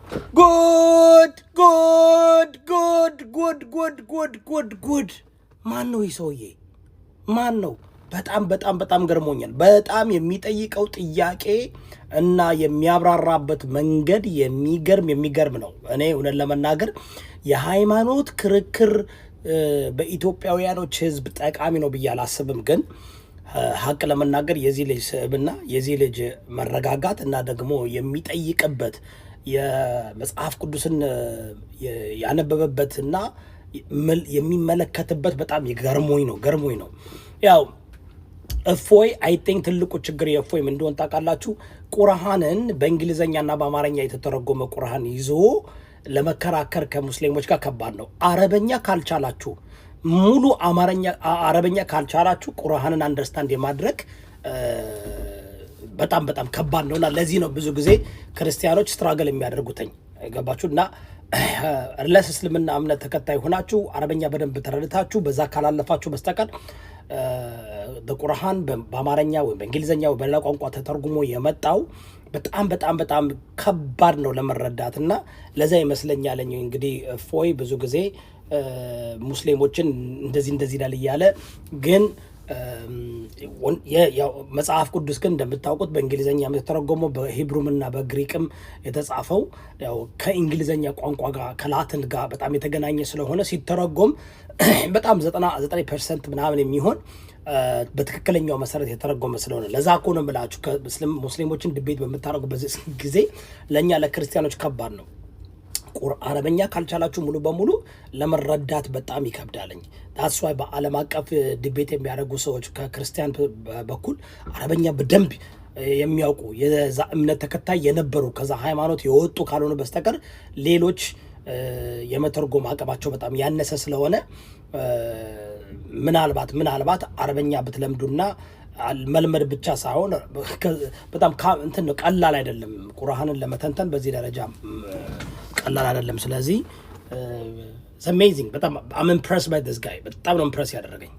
ጉድ ጉድ ጉድ ጉድ ጉድ ጉድ ጉድ ጉድ! ማን ነው ይህ ሰውዬ? ማን ነው? በጣም በጣም በጣም ገርሞኛል። በጣም የሚጠይቀው ጥያቄ እና የሚያብራራበት መንገድ የሚገርም የሚገርም ነው። እኔ እውነት ለመናገር የሃይማኖት ክርክር በኢትዮጵያውያኖች ሕዝብ ጠቃሚ ነው ብዬ አላስብም። ግን ሀቅ ለመናገር የዚህ ልጅ ስብዕና፣ የዚህ ልጅ መረጋጋት እና ደግሞ የሚጠይቅበት የመጽሐፍ ቅዱስን ያነበበበትና የሚመለከትበት በጣም ገርሞኝ ነው። ያው እፎይ I think ትልቁ ችግር የእፎይ ምን እንደሆነ ታውቃላችሁ? ቁርሃንን በእንግሊዝኛና በአማርኛ የተተረጎመ ቁርሃን ይዞ ለመከራከር ከሙስሊሞች ጋር ከባድ ነው። አረበኛ ካልቻላችሁ፣ ሙሉ አማርኛ አረበኛ ካልቻላችሁ ቁርሃንን understand የማድረግ በጣም በጣም ከባድ ነው እና ለዚህ ነው ብዙ ጊዜ ክርስቲያኖች struggle የሚያደርጉትኝ፣ ገባችሁ? እና unless እስልምና እምነት ተከታይ ሆናችሁ አረበኛ በደንብ ተረድታችሁ በዛ ካላለፋችሁ በስተቀር በቁርሃን በአማርኛ ወይም በእንግሊዝኛ ወይ በሌላ ቋንቋ ተተርጉሞ የመጣው በጣም በጣም በጣም ከባድ ነው ለመረዳት። እና ለዛ ይመስለኛል እንግዲህ እፎይ ብዙ ጊዜ ሙስሊሞችን እንደዚህ እንደዚህ ይላል እያለ። ግን መጽሐፍ ቅዱስ ግን እንደምታውቁት በእንግሊዝኛ የተተረጎመው፣ በ Hebrew ምና በግሪክም የተጻፈው ያው ከእንግሊዝኛ ቋንቋ ጋር ከላትን ጋር በጣም የተገናኘ ስለሆነ ሲተረጎም በጣም 99% ምናምን የሚሆን በትክክለኛው መሰረት የተረጎመ ስለሆነ ለዛ እኮ ነው የምላችሁ ሙስሊሞችን debate በምታደርጉበት ጊዜ ለእኛ ለክርስቲያኖች ከባድ ነው። አረበኛ ካልቻላችሁ ሙሉ በሙሉ ለመረዳት በጣም ይከብዳለኝ። That's why በዓለም አቀፍ debate የሚያደርጉ ሰዎች ከክርስቲያን በኩል አረበኛ በደንብ የሚያውቁ፣ የዛ እምነት ተከታይ የነበሩ፣ ከዛ ሃይማኖት የወጡ ካልሆነ በስተቀር ሌሎች የመተርጎም አቅማቸው በጣም ያነሰ ስለሆነ ምናልባት ምናልባት አረበኛ ብትለምዱና መልመድ ብቻ ሳይሆን በጣም እንትን ነው፣ ቀላል አይደለም። ቁርአንን ለመተንተን በዚህ ደረጃ ቀላል አይደለም። ስለዚህ amazing፣ በጣም I'm impressed by this guy። በጣም ነው impress ያደረገኝ።